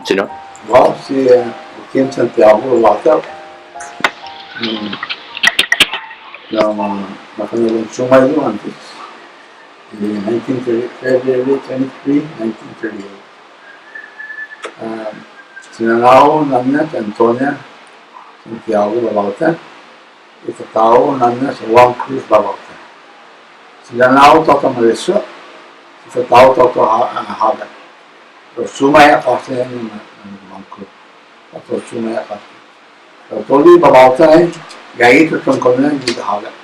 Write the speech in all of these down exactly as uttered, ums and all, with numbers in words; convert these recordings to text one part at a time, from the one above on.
Siñot? Well, si, eh, Joaquin Santiago Laltao. Mm. Na, ma, ma, mafa'na'an Sumay yu' åntes. Ni nineteen thirty, February twenty-three, nineteen thirty-eight. Um, si nanå-hu nanña' Antonia Santiago Laltao. I tatå-hu nanña' Juan Cruz Laltao. Si nanå-hu taotao Malesso', si tatå-hu taotao Ha-, ah, Hagat. Lao Sumay ha' kasi ni ma-, ni Juan Cruz. Taotao Sumay ha' kasi. Lao todu i Laltao, eh, gaige i tutuhon-ña gi Hagat.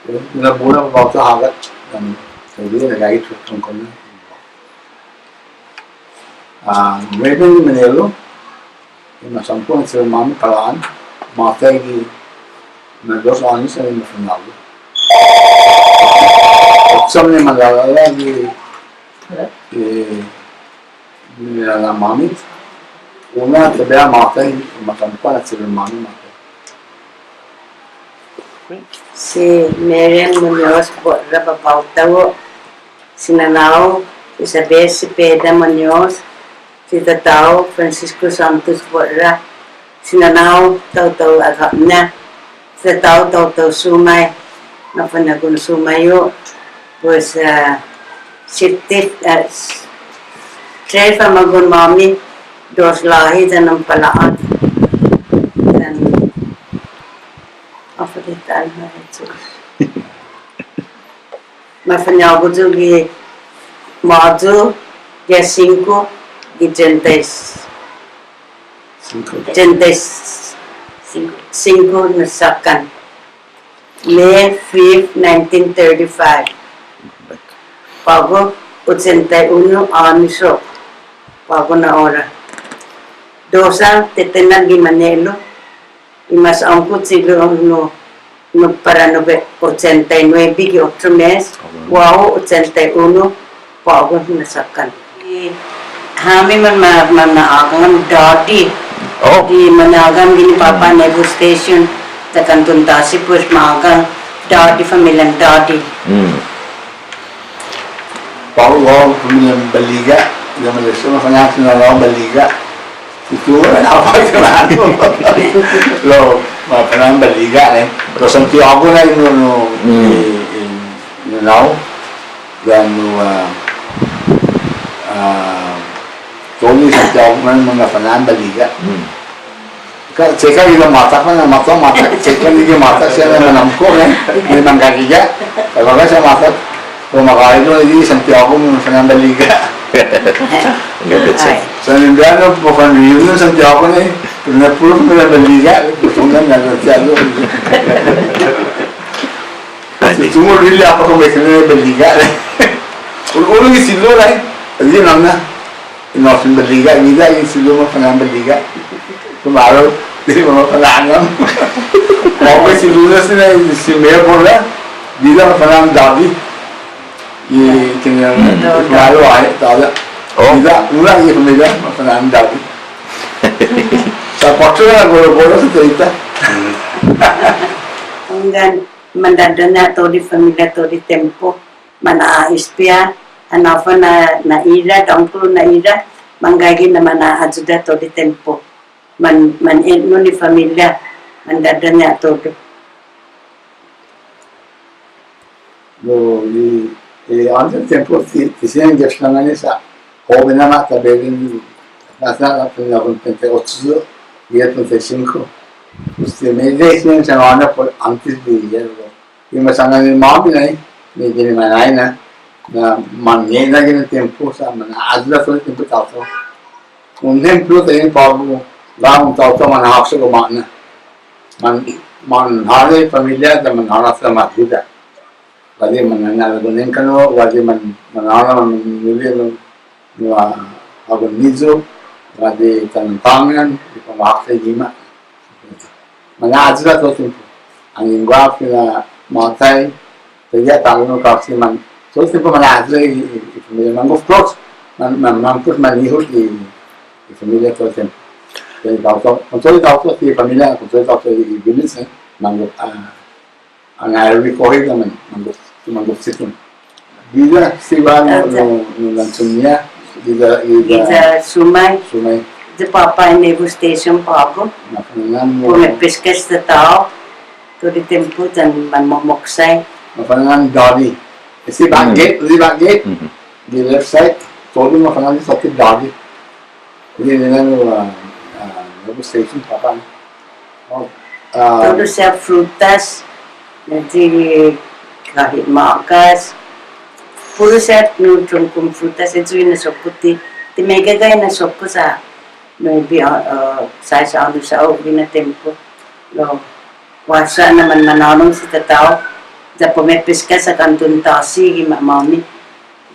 Eh, na bula Laltao Hagat, yan todu na gaige i tutuhon-ña. Ah, nuebe ni Manila, i mas åmko' na si hermanu palån, måtai gi na dos åños ni mafa'nå'gue. Otso ni manlalåla' gi, gi ni nanå-måmi. Unu taiguihi måtai, i mas åmko' na si hermanu måtai. Si Miriam Muñoz Borra Babautao, si nanå-hu Isabel Cepeda Muñoz, si tatå-hu Francisco Santos Borra, si nanå-hu taotao Agapna, si tatå-hu taotao Sumay, na fa'nå'guen Sumay yu', pues, ah, sitte, ah, s-, tres famagu'on-måmi, dos låhi yan un palåt. Yan, håfa di ta'lo, Hetsus. Mafa'nå'gue yu' gi Måyu, gi singko, gi trenta y, singko. Trenta y singko na såkkan. May fifth, nineteen thirty-five. På'go ochenta y uno åños yu'. På'go na ora. Dos ha' tetehna gi mañe'lu. I mas åmko' siha nu, nu para nobe-, ochenta y nuebe gi otro mes, oh, wow, ochenta y uno, på'go na såkkan. I hami man ma-, man ma'ågang ham Daddy. Oh. Di ma'ågang ham guini påpa' Naval Station, ta kånton tasi pues ma'ågang Daddy, familian Daddy. Mm. På'go familian Baliga, ya Malesso', mafa'na'an si nanå-hu Baliga. Itu, eh, håfa i nanå-hu. Lao, mafa'na'an Baliga, eh. Lao Santiago na, no, no, mm, i, i, i nanå-hu. Yan, no, ah, ah, todu i Santiago na, mafa'na'an Baliga. Mm. Ka-, che'ka gi måtak, na måtak, måtak, che'ka gi måtak, siha na manåmko', eh, ni manggaige. Lao ka siha måtak, lao magåhet yu' ni Santiago, mafa'na'an Baliga. Ai. Sa' ni biha na, para reunion Santiago ni, na puru mafa'na'an Baliga, puru na, na Santiago. Ai. Tutuhon, really, håfa kao mafa'na'an Baliga, eh. Ulu, ulu gi silu, eh. Adi na na. Inåsen Baliga, giya i silu mafa'na'an Baliga. Kumalu, di mafa'na'an. Kao i silu na si, si Mayor Borra, giya mafa'na'an Daddy. I kinu, mm, kumalu, ai, tåya'. Oh. Giya, ula i familia mafa'na'an Daddy. Sa' kuåttro na Borra, Borra sa' tåya'. Hunggan, mandadaña' todu i familia todu i tiempo. Mana'espia, håfa na, na ira, dångkolo na ira, manggaige na mana'ayuda todu i tiempo. Man, man, eh, nu ni familia, mandadaña' todu. No, i, i, åntes tiempo, ti, ti siña gi famagu'on-ña sa', hoben ha' taiguihi, na, na, na, na, trenta y ocho, gi trenta y cinco. Pues, ti, me, de, siña, siña, na, na, pues, åntes di, ya, no. I ma sångan i mami nai, ni ginen i manai na, na mannge' na ginen i tiempo sa' mana'ayuda todu i tiempo i taotao. Un ehemplo, ti på'go, lao un taotao mana'håkso guma'na. Man, manhånao i familia, ya manhånao sa' ma'ayuda. Guaha di manhånao nengkanno', guaha di man, manhånao manhuli nu, nu, ah, hågon niyok, guaha di tångan, i påmahåkso i gima'. Mana'ayuda todu i tiempo. Anggen guaha fina' måtai, tiya' ta'lo nu kåsi man. Todu i tiempo mana'ayuda i, i, i familia. Manggof close. Man, man, manggof manihot i, i familia todu i tiempo. Todu i taotao, kon todu i taotao i familia, kon todu i taotao i, i village, eh. Manggof, ah, Anggen rikohi na man, manggof, manggof sitong. Giya, si Juan, no, no, no, lanchon-ña, Giya, giya. Giya Sumay. Sumay. Giya påpa' i naval station på'go. Mafana'an. Pumepeskas tatå-hu. Todu i tiempo yan manmomoksai. Mafana'an Dolly. Esti back gate, esti back gate. Gi left side. Todu mafana'an sa' ti Dolly. Giya, giya, uh, uh, naval station påpa'. Oh, ah. Todu siha frutas, yan ti kahit makas. Puru siha nu trongkon frutas, ayu i hinasok-hu ti, ti meggai i hinasok-hu sa', maybe, ah, ah, sais åñu sa' u guihi na tiempo. Lao, guaha siha na manmanhånao si tatå-hu, ya pumepeskas sa' kanton tåsi gi ma-, mami.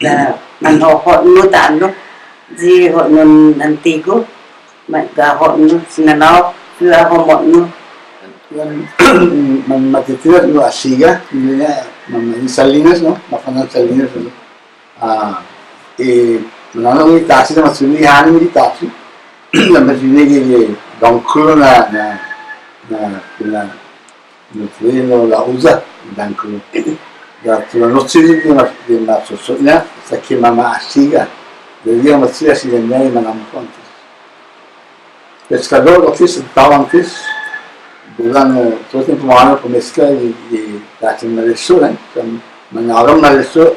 Ya manhohotnu ta'lo, i hohotnun antigu, Mangga hohotnu, si nanå-hu, fino' hohotnu. Yan, man, matitinas nu asiga, ni, man, man, salinas, no? Mafana'an salinas, no? Ah, i, manhånao i tasi, na machuli, hanu i tasi. Na machuli gi, gi dångkolo na, na, na, na, Ni fino' la usa, dångkolo. Ya todu i nochi ni, ni ma, ni ma soso'ña, sa' ki mama asiga. Ni ma asiga, asiga ni ma na'an åntes. Peskadot, åntes, tatå-hu åntes. Bula, eh, todu i tiempo månu pumeska i, i, ya ti malesso, eh. Sa' manå'rong malesso,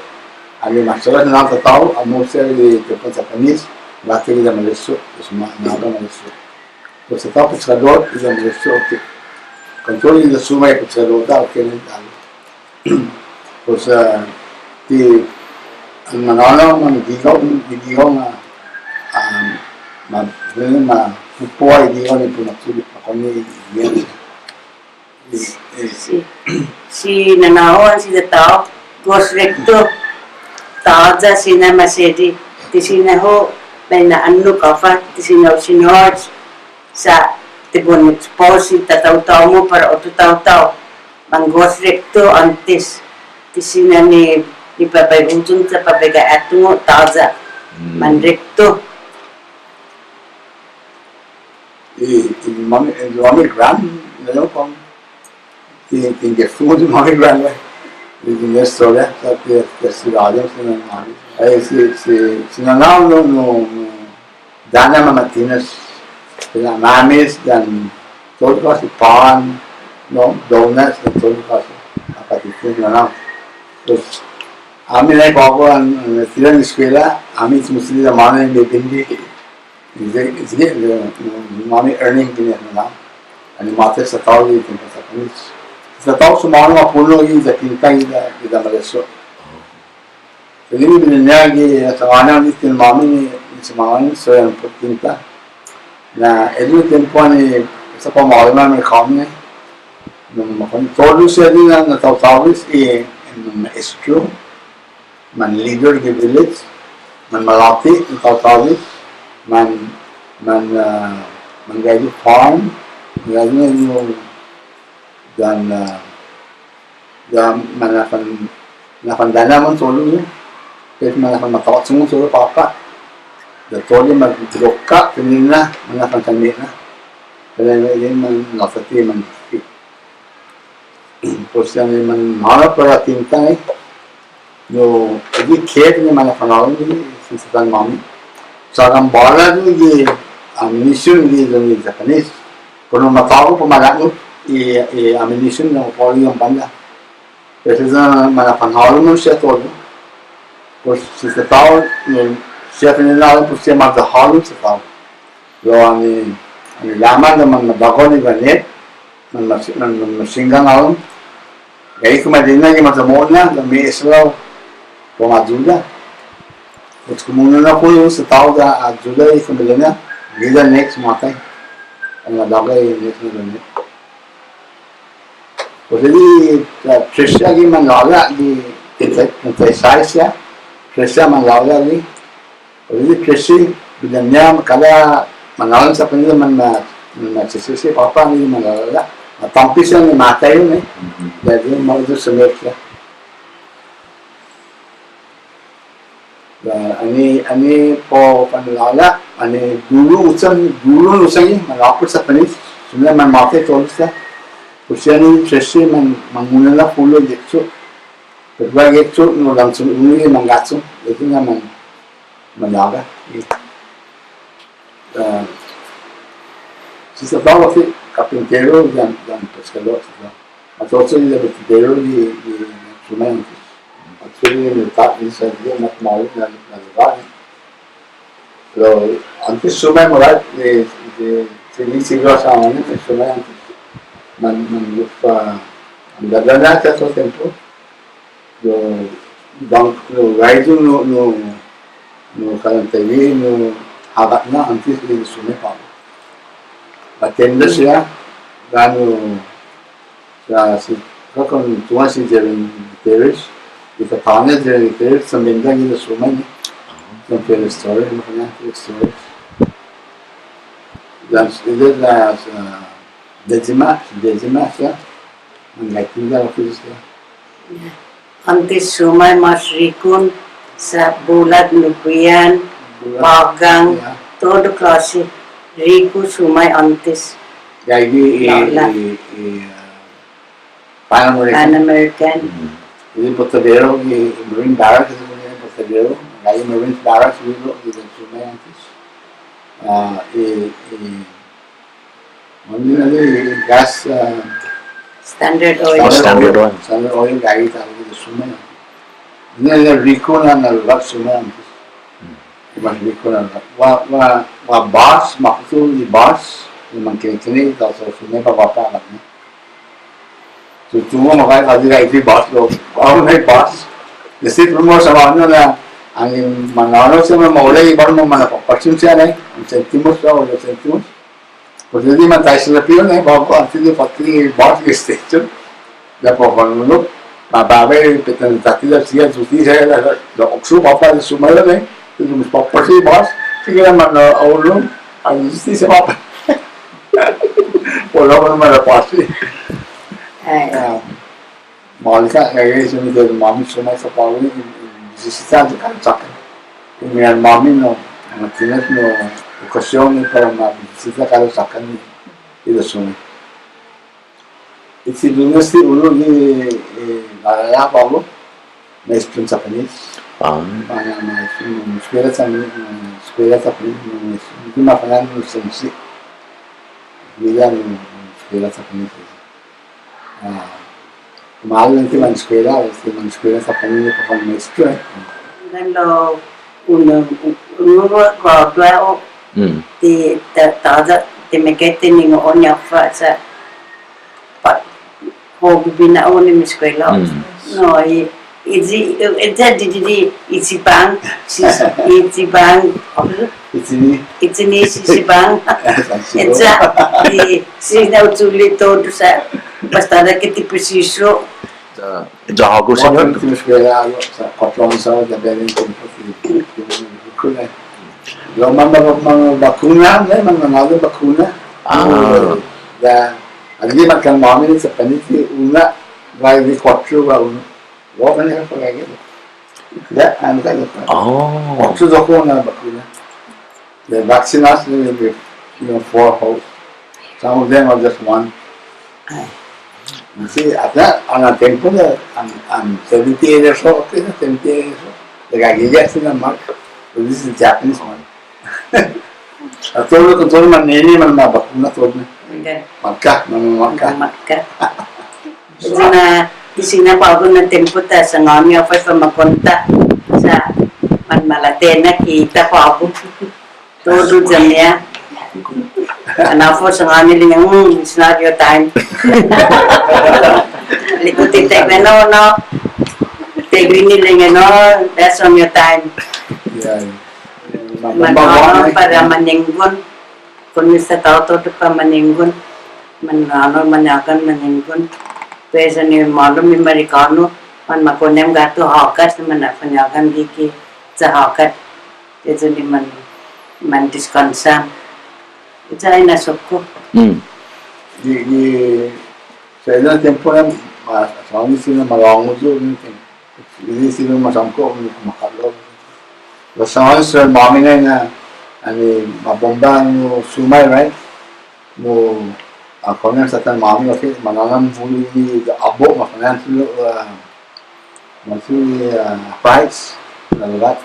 anai ma sa' na tatå-hu, amo siha i tiempon Japanese, ya ti malesso, pues manå'rong malesso. Pues tatå-hu peskadot, ya malesso, okay. Kontrol i Sumay peskadot, okay, na ta'lo. Pues, ah, ti, an manånao, man gigao, gigao na, ah, ma, ma, pupuha i gigao ni pumachu, ma kuentos i gigao. Si, si nanå-hu yan si tatå-hu, gos rekto. Tåya' siña masedi. Ti siña hu, bai na'annok håfa, ti siña hu si Norge. Sa' ti bai expose i tataotao-mu para otro taotao. Manggos rekto åntes. Ti siña ni, ni para bai huyong sa' para bai gatungo' tåya'. Mm. Manrekto. I, i mami, i mami grand, you know, kung, ti, ti gefu i mami grand, eh. I, i estoria, sa' ti, ti estoria, si mami. Eh, si, si, si nanå-hu no, no, no, daña' mama'tinas, si mami, yan todu klåse pan, no, donuts, yan todu klåse. Apånte si nanå-hu. Pues, hami nai på'go an, an, ti eskuela, hami ti mesti di manmana' yan bebende. Is it, is it, uh, mami earning guini na na'an. Annai måtai si tatå-hu gi tiempo Japanese. Si tatå-hu sumåonao mapuno' gi, ya pinta gi, ya, ya malesso. Sa' guini bidan-ñiha gi, sa' annai ni ti mami ni, ni si mami, so yan put pinta. Na, ayu i tiempo ni, sa' på'go ni, mami kami ni. Na, ma kuentos todu siha ni na, na taotao-hu, eh, maestro. Man leader gi village, man malåte' i taotao-hu, man, man, ah, manggaige farm, manggaige nu, yan, ah, yan manafan, manafan daña' mungnga todu, pues manafan matå'chong mungnga todu påpa', yan todu man dokka', fine'nana, manafan fine'nana, fine'nana man låtati man. Pues yan i manhånao para pinta, eh. No, ayu i kef ni mana'fanhålom ni, since tan-måmi. Sa' ga'an båla ni gi ammunition gi, gi Japanese. Pues no matågo' para malago' i, i ammunition na para gi bånda. Pues yan mana'fanhålom ni siha todu. Pues si tatå-hu, no, siha fine'nana, pues siha mana'fanhålom si tatå-hu. Lao annai, annai lamra na manmadåga' ni granate. Man, man, man, man machine gun hålom. Ya i kumeke'ilek-ña gi manmo'na, ya me' eslao. Para ma ayuda. Pues kumu na put esta tåya' ayuda i kumeke'ilek-ña. Ginen next måtai. Annai dåga' i next na ginen. Pues i, ah, Tricia gi manlåla', gi trenta, trenta y seis ya. Tricia manlåla' gi. Pues i Tricia, bidan-ña, kada manhålom sa' på'go man ma, man ma, Tricia, påpa' ni manlåla'. Matåmpe' siha ni måtai yu', eh. Mhm. Ya, ya, ma, ya, sumer siha. Ya, annai, annai para u fanlåla', annai dulu usan, dulu usan i, manlåpot sa' Japanese, siña manmåtai todu siha. Pues i annai Tricia man, mangunela pulo i ekso'. Pues guaha i ekso', no, langsung unu i manggåchong, ya siña man, mañaga. I, ah, si esta tåno' si kapintero yan, yan peskådå, si esta. Mas otro i kapintero i, i sumåntes. Actually, i ta-, i sa' di na maolek na, na lugåt. Lao åntes sumåonao, i, i, i, i siglo sa' åntes, sumåntes. Man, man, pa, man, la, la, la, sa' tiempo. Lao, lao, gaige nu, nu, nu, kalan taiguihi, nu, hagas na åntes i sumåonao. Attende siha, lao nu, sa' si, kao kuånto si Jerry Gutierrez, i tatå-ña Jerry Gutierrez, sa' minda gi i sumåonao, ni. Sa' Jerry Gutierrez, no, Jerry Gutierrez. Lao, esta la, sa', Dejima, Dejima, sa', Ang gaige na lokkue' siha. Åntes sumåonao mås rikon, sa' bulak, nukuyan, pågang, todu klåsi. Riko sumåonao åntes. Gaige i, i, i, ah, Pan American. Pan American. Mm. I Botadero, i, i Marine Barracks, i Botadero. Gaige Marine Barracks, i, i sumåonao åntes. Ah, i, i, Måmi na i gas, ah, Standard Oil. Standard Oil. Standard Oil, gaige ta'lo gi i sumåonao. Ni, ni riko na, na lugåt sumåonao. Mas riko na lugåt. Gua', gua', gua' bas, makkat i bas, ni mangkinek-kinek, ta'lo sumåonao påpa' na. Tutuhon magåhet, gaige, gaige i bas, lao, gua' un bas. Desde primero sa' månu na, anggen manhånao siha, maolek i bas, mana'påpas siha, eh, un sentimos, lao, dos sentimos. Pues di man taisla pi'on, eh, påpa', åntes di påtte i bas gi station. Ya påpa' nu, no. Mababa i petan tåtte ya siha, su ti siha, ya, ya, ya, oksu påpa' i sumåonao, eh. Ti su påpa' si bas, ti kira man, uh, unu, an justicia påpa'. Påpa' man la påpa'. Ai. Ah. Maolek ha', eh, si mi, måmi sumåonao sa' på'go ni, i, i, bisita kada såkkan. I, i, måmi no, no tiene no ocasión ni para ma bisita kada såkkan ni, i, i sumåonao. I si Lunes ti unu ni, i, i, la, la, la, på'go, maestro Japanese. Ah. Ma, ma, maestro, eskuela Japanese, eskuela Japanese, maestro, ma, ma, sensei. Bila, eskuela Japanese. Ah, maolek ti man eskuela, ti man eskuela sa' på'go ni para maestro, eh. Lao, unu, unu, unu, gradua, o, mm, ti, ta, ta, ti meggai tiningo'-ña håfa sa', pa, hobi bina'on i eskuela. Mm. No, i, Ichi, i, i, i, i, Ichiban, si, Ichiban, apa tu? Ichi ni. Ichi ni, si, Ichiban. Sanshiro. Echa, i, si, na, uchuli' todu sa', basta ada ke ti presiso. Ya, ya hågu, señor. Ti eskuela, sa', kuåttro åños, sa', ya bai in tiempo, ti, ti, ti, ti, ti, lao man, man, man, bakuna, ne, man, man, bakuna. Ah. Ya, agi man kan måmi sa' Japanese, una, bai di kuåttro, ba, unu. Gua' mañaina pa' gaige. Ya, annai pa'. Oh. Otro dos na bakuna. The vaccines, you know, four holes. Some of them are just one. Ai. You see, at that, on a tempo, uh, I'm, I'm seventy-eight years old, okay, seventy-eight years old. The guy, yes, in the mark. But this is Japanese one. A todu, todu manera, man, ma bakuna todu. Hunggan. Makkat, man, makkat. Makkat. Sa' na, i siña på'go na tiempo ta sangåni håfa i famagu'on-ta. Sa' manmalåte' na hita på'go. Todu i siña. Annai håfa sangåni ilek-ña, mm, it's not your time. Ilek-hu ti taiguenao na, no. Taiguini ilek-ña na, no, that's on your time. Yeah. Manhånao para manenggon. Konne' esta tåotao para manenggon. Manhånao, mañågan, manenggon. Pues annai målom i Amerikånu, manmagof na gatu hågat, manfañågan gi i sa' hågat. Este ni man, mandeskånsa. Esta i na'sok-hu. Mm. Gi, gi, sa' i tiempo na, ma, sa' ni siña malångu yu', ni tiempo. Ni siña masångko', ni makålo'. Lao sa' ni siña måmi na, annai mabomba nu sumåonao, right? Nu, ah, komu sa' ti måmi, okay, manånam hulo' i abok, mafañågu, ah, mås, ah, fries, na lugåt.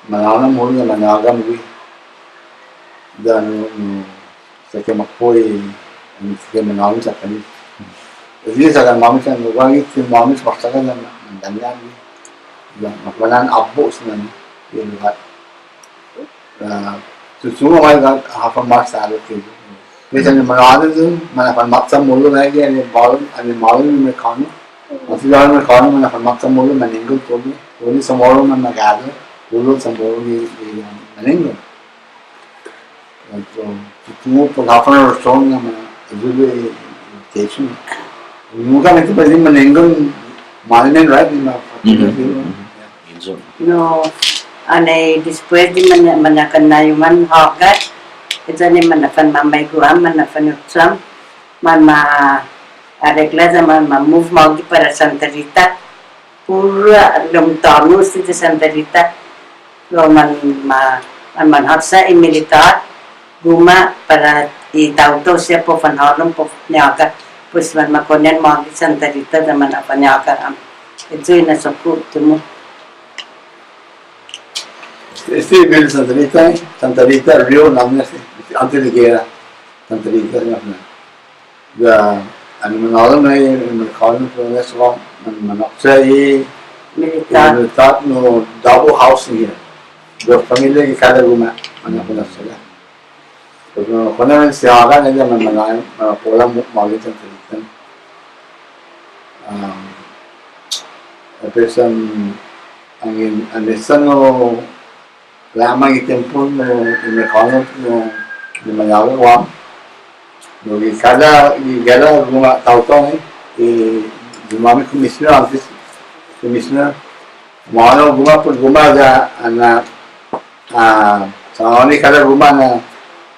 Manånom hulo' na mañåga ham guihi. Ya nu, nu, sa' ke ma poi, sa' ke manånom Japanese. Jadi sa' ke manånom sa' nu guaha ti manånom sa' ke mandanña' guihi. Ya, ma fana'an abbo' sa' na, ya, nu, ya, tutuhon ha' håfa mås sa' lokkue'. Pues annai manånom, mana'fanmatsan hulo' na i, annai bålu, annai bålu i Amerikånu. Åntes bålu i Amerikånu, mana'fanmatsan hulo' manenggon todu. Todu Chamoru manmagåhet, hulo' Chamoru i, i, manenggon. Entonses, tutuhon put håfa na rason na ma ayuda i, i education. Nunga bai ti manenggon månu, right? Ni ma... Mhm. No, annai despues di maña-, mañåka na i human hågat, entonses annai mana'fanmamaigua' ham, mana'fanucha ham, manma'aregla ya manma-move magi para Santa Rita. Puru, ah, lao un tåno' este Santa Rita. Lao manma-, man-, manhåtsa i militåt guma' para i taotao siha para u fanhålom, para u fa'ñåga. Pues manmakonne' magi Santa Rita ya mana'fañåga ham. Este i hinasso-ku tumu. Este, este i Santa Rita, eh, Santa Rita Rio, na'an este, åntes di gera, Santa Rita, no, no. Ya, annai manhålom na i Amerikånu, pero na esta man, manhåtsa i militåt. I militåt, no, double housing here. Dos familia gi kada guma', manhålom na sila. Pues, no, kuåndu na siha, na ya man, man, man, po'lo mu-, magi Santa Rita. Um, pues, um, anggen, anggen esta no, La'mang i tiempo, no, i Amerikånu, no, ni mañåga Guam. No, gi kada, gi kada guma' taotao, eh, i, i guma' ni commissioner åntes, commissioner. Månu guma' put guma' ya, annai, ah, sa' ni kada guma' na,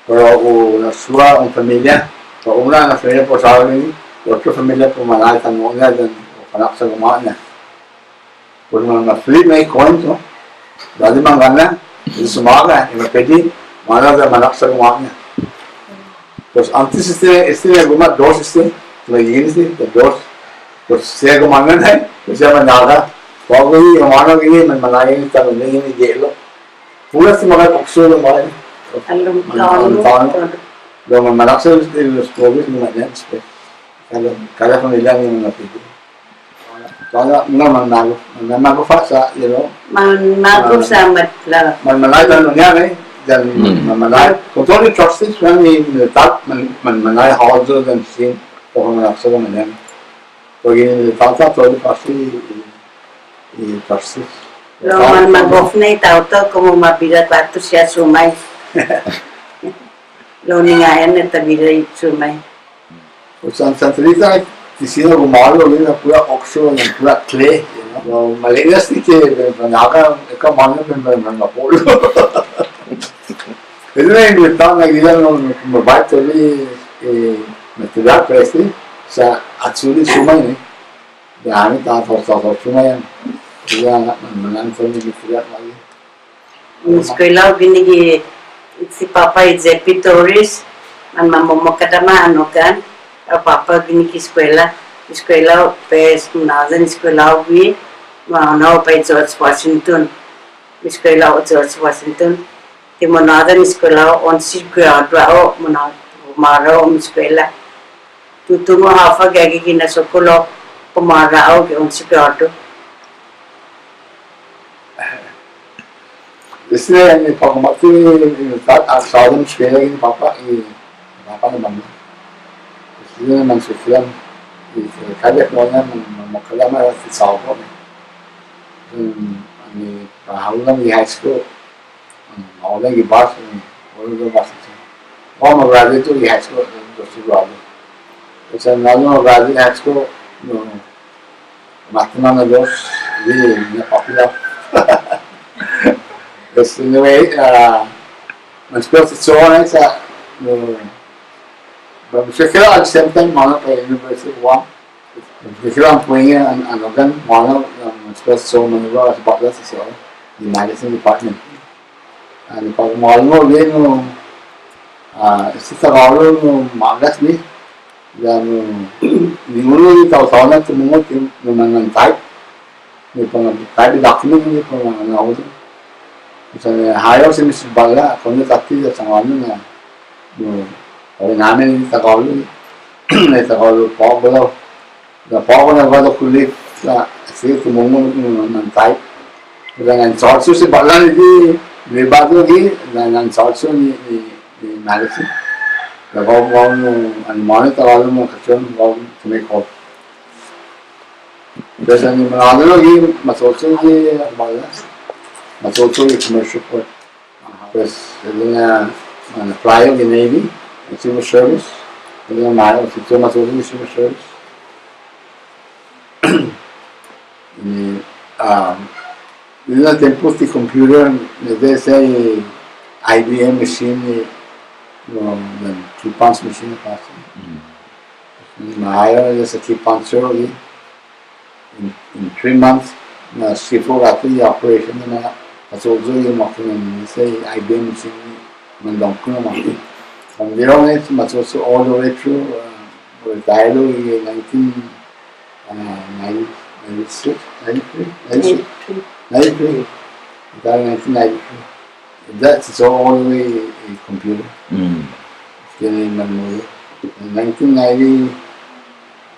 para u na'suha un familia, para u na'suha familia para u sigi, otro familia para u manai tano'-ña, yan u fana'saguma'-ña. Pues ma, ma flip na i coin, no? Dångge mangånna, i sumåga, i ma pedi, månu ya mana'saguma'-ña. Pues åntes este, este na guma' dos este, na ginen este, na dos. Pues siha gumagåhet na, pues siha mañåga. På'go i, månu i, man, manai i tano'-ña i hielo. Puru este mågi, okso, mågi. Alom tåno'. Alom tåno'. Lao man, mana'sa i, i, los pobres, no, man, ya, despues. Kada, kada familia ni un apelyido. Kada, no, manmagof, manmagof sa', you know. Manmagof sa' mat-, la. Man, manai tano'-ña, eh. Yan, mm, man, manai. Kon todu i trustees, man, ni, ni ta-, man, man, manai hålom yan sin, o mana'sa manai. På'go ni tåta todu påtte i, i, i trustees. Lao manmagof na i taotao komu ma bira kuåtto siha sumai. Lao nina'i na ta bira i sumai. Pues San, Santa Rita, ti siña gumalo, ni na pura okso, ni pura kle, you know. Lao, maolek este ke, bai, bai, naka, eka månu, bai, bai, bai, bai, polo. Esta na i militåt na ginen, no, no, no, bai, todu i, eh, material, pues, eh, sa', achuli sumai, eh. Ya, ni ta, ta, ta, ta, sumai, eh. Ya, na, na, na, na, sumai, material, eh. Ni eskuelao guini gi, si påpa' i Jepi Torres, man mamomokkat ham annai ha'åni, påpa' guini gi eskuela, eskuelao, pues, munhåyan eskuelao guini, munhåyan bai George Washington, eskuelao George Washington, ti munhåyan eskuelao onse grådu hao, munhå-, mara hao eskuela. Tutungo' håfa gaige gi hinasso-ku lao, para mara hao gi onse grådu. Este, ni på'go måtto, ni, ni ta, ah, sa' un eskuela gi påpa', i påpa' ni måma. Este, ni man eskuela, i, kada kuåndu, man, man, man, kada ma, ti sa' ko, ni. Hmm, ni, para hålom i high school. Hmm, hålom i bas, ni, hålom i bas, ni. O, ma graduate i high school, ni, dos i graduate. Pues, ni, ma graduate i high school, no, Måtto na dos, di na popular. Pues, anyway, ah, man eskuela sa' cho'gue, sa', no, man eskuela at the same time, månu, para University of Guam. Man eskuela puengi an, an ogan, månu, man eskuela sa' cho'gue, månu, as butler sa' cho'gue, the medicine department. Annai på'go månu, no, ah, este Tagalog, no, ma'gas ni, ya no, ninguno i taotao-ña tumungo' ti, no, man, man type, ni para type i document, ni para man, man, Sa' ni hao si Misis Bala, kuåndu tåtte ya sangåni na, no, ore name ni Tagalog, ni Tagalog på'go lao. Na på'go na guåha kulit, sa' sige tumungo' na, na, na tai. Sa' na'an chålcha si Bala ni di, ni bado gi, na, na'an chålcha ni, ni, ni Madison. Sa' guåha, guåha, no, an mani Tagalog mo kachon, guåha, tumekop. Pues, annai manå'gue, machåchok i, uh, bala. Machåchok i commercial port. Pues, annai, uh, apply gi Navy, civil service. Annai ma-, machåchok i civil service. Ni, um, annai tiempo ti computer, ni de ese I B M machine, ni, no, the key punch machine, på'go. Mm. Ni ma-hire as a key puncher, ni. In, in three months, na sifu guatu i operation na, na machåchok i måkina ni, sa' I B M machine ni mandångkolo na måkina. From there on, it's machåchok all the way through, uh, retire i nineteen, uh, ninety, ninety-six, ninety-three, ninety-six, ninety-three. Retire nineteen ninety-three. That's all the way in computer. Mm. Tiene memoria. In nineteen ninety,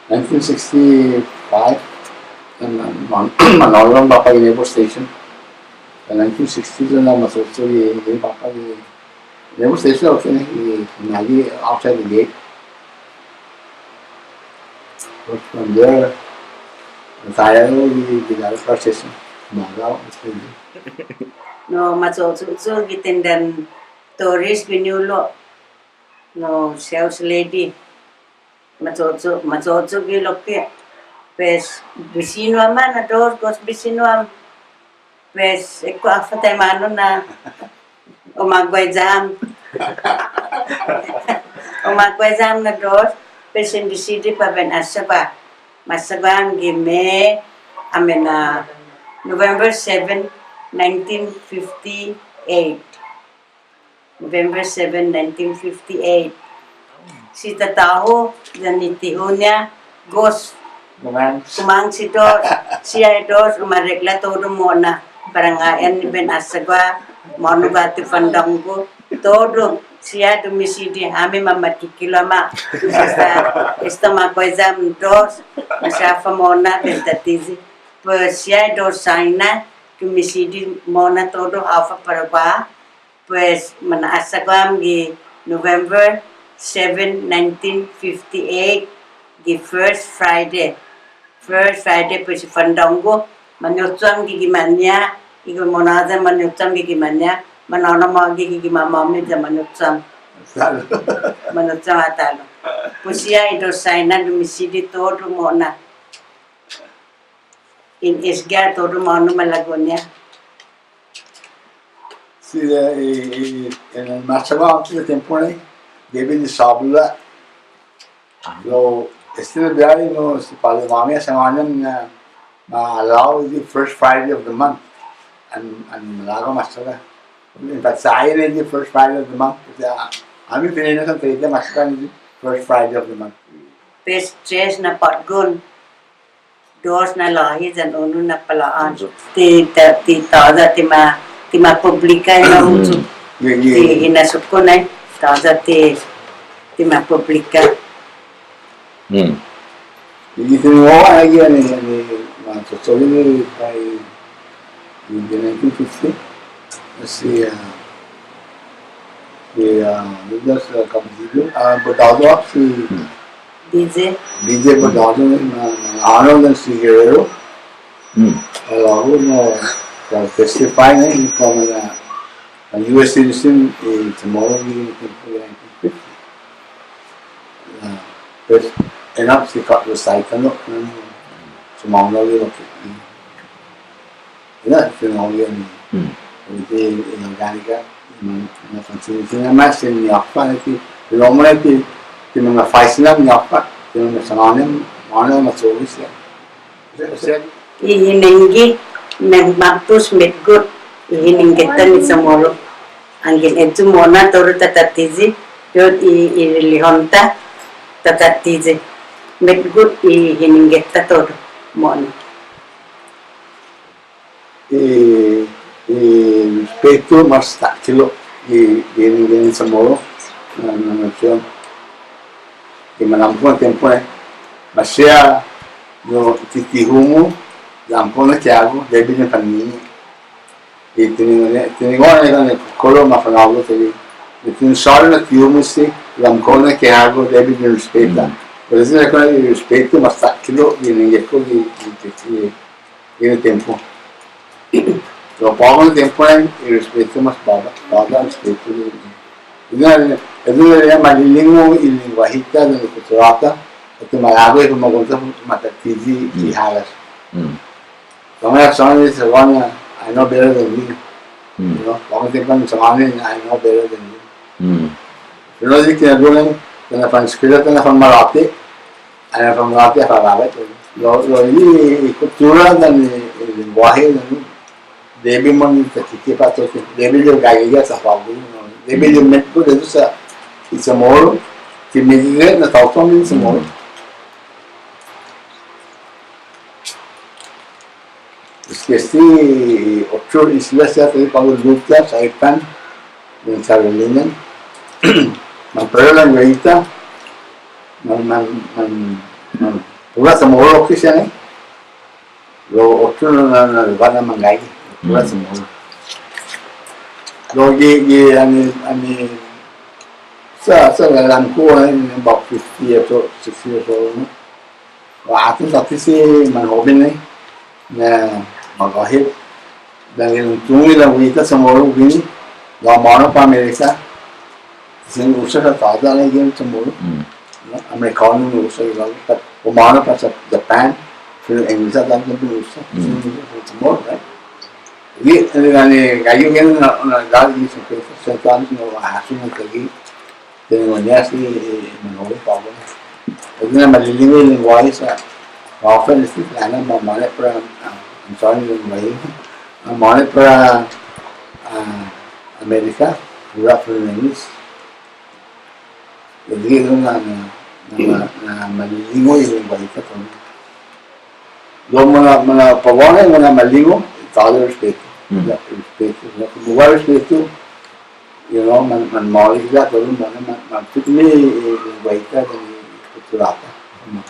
nineteen sixty-five, and, um, man-, manå'lo' påpa' gi Naval Station. In nineteen sixty, na machåchok i, i påpa' gi Naval Station, okay, i, i nai outside the gate. But from there, retire i, i, i Naval Station. Manå'lo', okay. No, machåchok yu' gi tendan tourist guini hulo'. No, sales lady. Machåchok, machåchok yu' lokkue'. Pues, bisinu ham na dos, dos bisinu ham. Pues, ekua' håfa taimanu na umaguai ham. Umaguai ham na dos, pues, in disidi para bai in asagua. Masagua ham gi May, I mean, uh, November seven, nineteen fifty-eight. November seven, nineteen fifty-eight. Si tatå-hu, yan i tihu-ña, gos. Kumangs. Kumangs i dos, siha i dos, umaregla todu mo'na. Para ngai'an ni bai in asagua, manu guatu i fandånggu. Todu, siha dumisidi, hami mama'tikilo' ma. Esta, esta maguai ham dos, maseha håfa mo'na, bai in tattiyi. Pues siha i dos Saina, dumisidi mo'na todu håfa para guaha. Pues, mana'asagua ham gi November seven, nineteen fifty-eight, gi first Friday. First Friday, pues, i fandånggu, mañocho ham gi gima'-ña, i gima'-ña mañocho ham gi gima'-ña, manånao magi gi gima'-måmi ya mañocho ham. Mañocho ham atan. Pues, siha i dos Saina dumisidi todu mo'na. In isga todu mo'na malago'-ña. Si, eh, i, i, en el Machaguan, antes de tiempo, eh, debi di sabla. Lao, este de biahi, no, si påle' mami, sa' mañan, eh, ma lao di first Friday of the month. An, an malago' Machaguan. In fact, sa' ayu di first Friday of the month. Sa' hami fine'nana sa' trenta Machaguan di first Friday of the month. Pues tres na påtgon. Dos na låhi yan unu na palao'an. Ti, ti, ti tåya' ti ma, ti ma publika na hu yu'. Ti hinasso-ku na, tåya' ti, ti ma publika. Hmm. Ti, ti ma, ayu ni, ni, ma, so, so, ni, by, in the nineteen fifty. Let's see, uh, si, uh, Nicolas, uh, Cabrillo, uh, Bordado, si, hmm. B J. B J Bordado, na, na, ano na si Guerrero. Hmm. Lao, no, para testify na, ni komo na, na U S citizen, eh, Chamorro, ni, ni, ni, na, pues, enough si ka, recite, no, no, no, Chamorro, ni, ni, Ina, si Nongo yan. Hmm. Ti, eh, organika, mm, na fansin, ti na mas, ti ni apa, ti, ti lomo na, ti, ti mga faisen na, ni apa, ti mga sanganem, mana na service ya. Kasi, kasi, i hinengge, megmapos, metgot, i hinenggetan i Chamorro. Anggen eyu mo'na todu ta tattiyi, yot i, i relihon-ta ta tattiyi. Metgot i hinenggeta todu mo'na. I, I respetu mas takhilo' gi, gi, gi Chamoru, na, na, na, i manåmko' na tiempo, eh. Maseha, no, ti, ti hu-mu, åmko' na ke hago, debi di fannini. I tiningo', tiningo' ni, ni, kolo' ma fa'nå'gue, ti, ti, ti, sorry na ti hu-mu si, åmko' na ke hago, debi di respeta. Mm. Pero si na kona i respetu mas takhilo', i nengge-ku, i, i, i, i, i tiempo. Lao på'go na tiempo yan, i respetu mas båba, båba respetu. Enao, enao, malilingu i lengguahi-ta yan i kuttura-ta, ti malago' i famagu'on-ta ma tattiyi i hagas. Mm. Sa' maseha, sa' maseha, I know better than you. Mm. You know, på'go na tiempo yan, sa' maseha, I know better than you. Mm. Pero di kinadulan, ta na'faneskuela, ta na'fanmalåte', Ai, na famagu'on-ta para bai, lao, lao i, i kuttura yan i, i lengguahi, no, debi mo'na ta kiki para todu, debi di gaige sa' på'go, no, debi di metgot todu sa' i Chamoru, ti meggai na taotao i Chamoru. Espesiåt otro isla siha, ti på'go Leyte, Saipan, yan Carolina. Manpåra lengguahi-ta, man, man, man, man, puru Chamoru lokkue' siha, no. Lao otro na, na, na, lugåt na manggaige, puru Chamoru. Lao gi, gi, annai, annai, sa', sa' lalan-hu, eh, about fifty years old, sixty years old, no. Lao atan tåtte si manhoben, eh, na magåhet. Yanggen un tungo' i lengguahi-ta Chamoru guini, lao månu para Amerika. Sen usa sa' tåya' lagi i Chamoru. Mm. No? Amerikånu un usa i lengguahi, pat u månu para Japan, fino' Engles sa' tåya' un usa, mm, sen usa sa' Chamoru, right? Gi, eh, annai, gaige guini na, na, gaige guini sen kuenta, sen kuenta, no, hasso na gaige. Tiningo'-ña si, eh, manhoben på'go. Enao, malilingu i lengguahi sa', often esti, annai, ma-, mamåhlao para, ah, I'm sorry, lengguahi. Ah, mamåhlao para, ah, Amerika, puru fino' English. Jadi, enao, na, na, na, na, malilingu i lengguahi-ta todu. Lao mo'na, mo'na på'go na, mo'na malingu, tåya' respetu. Mm. Ya, respetu. Ya, komu guaha respetu, you know, man, manmåhlao siha todu, man, man, manfitme i, i lengguahi-ta yan i kuttura-ta. Mm.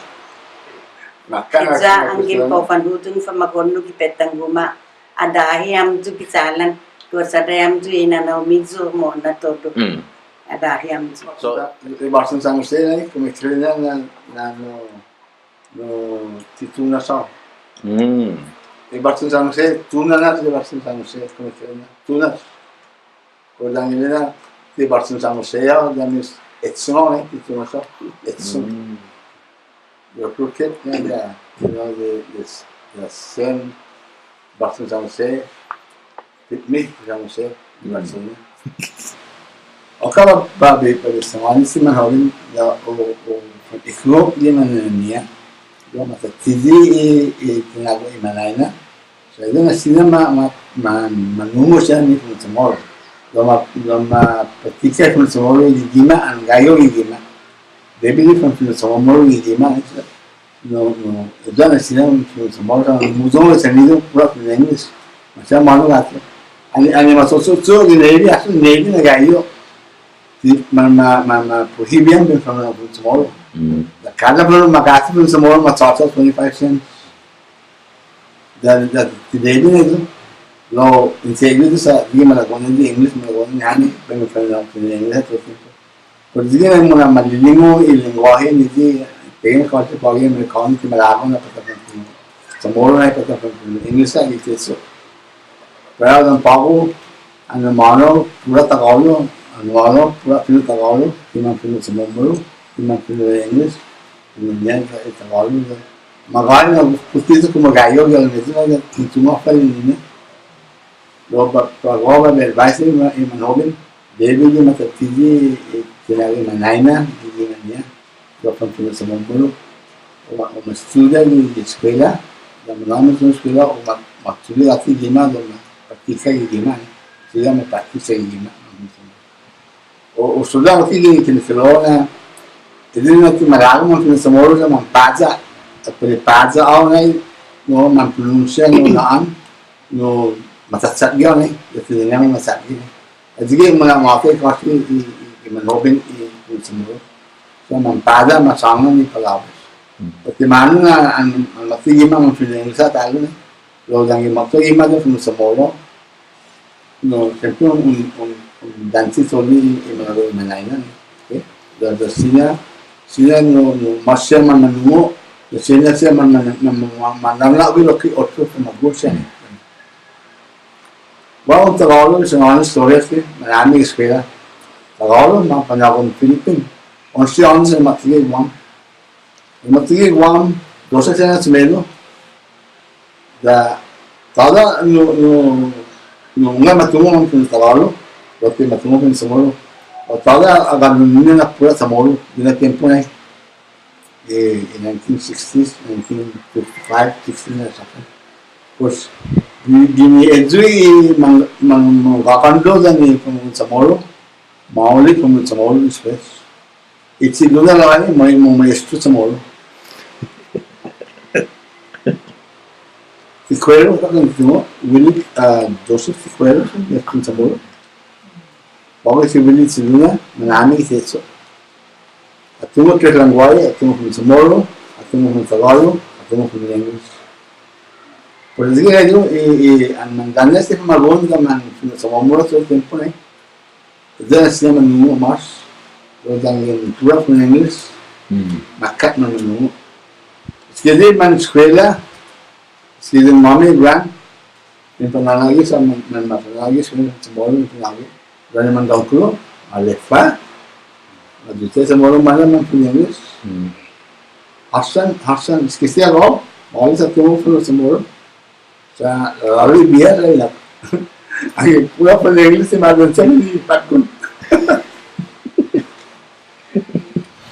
Maseha, anggen på'go fanhuyong famagu'on-hu gi petan guma', adahi hamyo gi chalan, todu sa' adahi hamyo i nanå-miyu mo'na todu. Mm. Adahi hamyo. So, i Boston San Jose, eh, komu i kile na, na, na, no, No, ti tuna sa'. Mm. I Boston San Jose, tuna na, i Boston San Jose, komu i kile na, tuna. Kao yanggen na, ti Boston San Jose ya, that means, etsu no, eh, ti tuna sa', etsu. Mm. Yo creo que, ya, ya, you know, the, the, the same Boston San Jose, Fitme, San Jose, mm, Boston. Kao para bai, para bai sangåni si manhoben, ya, o, o, i kilo, i manhåyan, ya, ma tattiyi i, i tinago' i mañaina. Sa' ya na siña ma, ma, ma, manungo' siha ni fino' Chamoru. Lao ma, lao ma pratika fino' Chamoru gi gima', an gaige gi gima'. Debi di fino' Chamoru gi gima', sa'. No, no, ya na siña fino' Chamoru, no, mucho no sanido, puru fino' English. Maseha månu guatu. Annai, annai ma cho'cho'cho' gi Navy, asu Navy na gaige. Ti, ma, ma, ma, ma, prohibi ham bai fino' Chamoru. Mm. Ya kada fino' ma gastu fino' Chamoru, ma cho'cho'cho' twenty-five cents. Ya, ya, ti Navy na ayu. Lao, in serio sa', di malago' na di English, malago' na ni, bai fino' English, ayu. Pues, yanggen mo'na malilingu i lengguahi ni di, pega na kånti på'go i Amerikånu ti malago' na para ta fanfino' Chamoru na para ta fanfino' English, i tiningo'. Pero yan på'go, annai månu puru Tagalog, annai månu puru fino' Tagalog, ti manfino' Chamoru, ti manfino' English, ti manfino' Tagalog. Magåhet na put i komu gaige, ya, ya, ya, ya, ti manfino' Lao pa, på'go bai advice i ma, i manhoben, debi di ma tattiyi i tinago' i mañaina, i gima'-ña, lao fanfino' Chamoru. U ma, u ma estudia gi, gi eskuela, ya ma na'an gi eskuela, u ma, ma estudia gi gima', lao ma pratika gi gima', eh. Estudia ma pratika gi gima'. O, o estudia gi gi, gi, gi, lao na, i di na ti malago' manfino' Chamoru, lao manpåya', på'go påya' hao na, no, manpronunsia, no, na'an, no, Masatsaddok yu' ni, ya ti ni ma masatsaddok yu'. Ayu gi ma, ma, ma, i, i, i manhoben i, i Chamoru. Sa' manpacha, masångan i palåbras. Ti månu na, an, an, ma ti gi ma, ma fino' sa' ta'lo ni. Lao yanggen måtto i ma, fino' Chamoru. No, siempre un, un, un, un danche todu i, i malago' i mañaina-ña, okay? Ya, ya siña, siña no, no, mås siha man, manungo', ya siña, siña man, man, man, man, man, mana'lo gi lokkue' otro famagu'on siha. Wow, un Tagalu, sa' un estoria ki, manåmi gi eskuela. Tagalu, manpañagon Pilipin. Onse åños, ma'tigi Guam. Ma'tigi Guam, dos sene si Melo. Ya, tåya' no, no, no, nunga ma tungo' fino' Tagalu, lao ti ma tungo' fino' Chamoru. Lao tåya' ha' ga'ña-ña na puru Chamoru, gi na tiempo na, eh, in nineteen sixties, nineteen fifty-five, sixty na sa'. Pues, gi, gi ni eyu i man, man, mangåkandlo yan i fino' Chamoru, maolek fino' Chamoru despues. I si Luna lao ni, ma, ma, maestro Chamoru. Ticuero, sa' kan tungo', Willie, ah, Joseph Ticuero, maestro Chamoru. På'go si Willie si Luna, manåmi gi sesso. Ha tungo' tres lengguahi, ha tungo' fino' Chamoru, ha tungo' fino' Tagalu, ha tungo' fino' English. Pero ayu gi, i, i, an mandanña' este famagu'on, ya man fino' Chamoru todu i tiempo, eh. Yan siña manungo' mås. Lao yanggen puru fino' English. Hmm. Makkat manungo'. Eski di man eskuela. Eski di mami, gran. Manpanå'gue sa' man, man, manpanå'gue sa' man Chamoru manpanå'gue. Yan i mandångkolo. Alefa. Ayu i Chamoru man, man fino' English. Hmm. Hassan, Hassan, eski siha lao. Maolek sa' tungo' fino' Chamoru. Sa', eh, ayu i biha-ña, eh, na. Ayu, puru fino' English, si Madam Chen, i påtgon.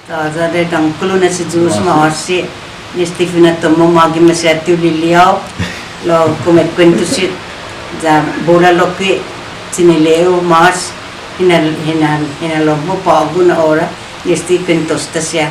Tåya' i dångkolo na si Yu'os ma'åse', ni este fino' Chamoru mågi maseha ti hu lili'e' hao, lao kume'kuentos hit, ya bula lokkue', chinile'-hu mås, hinal-, hinal-, hinalom-hu på'go na ora, ni este kuentos-ta siha.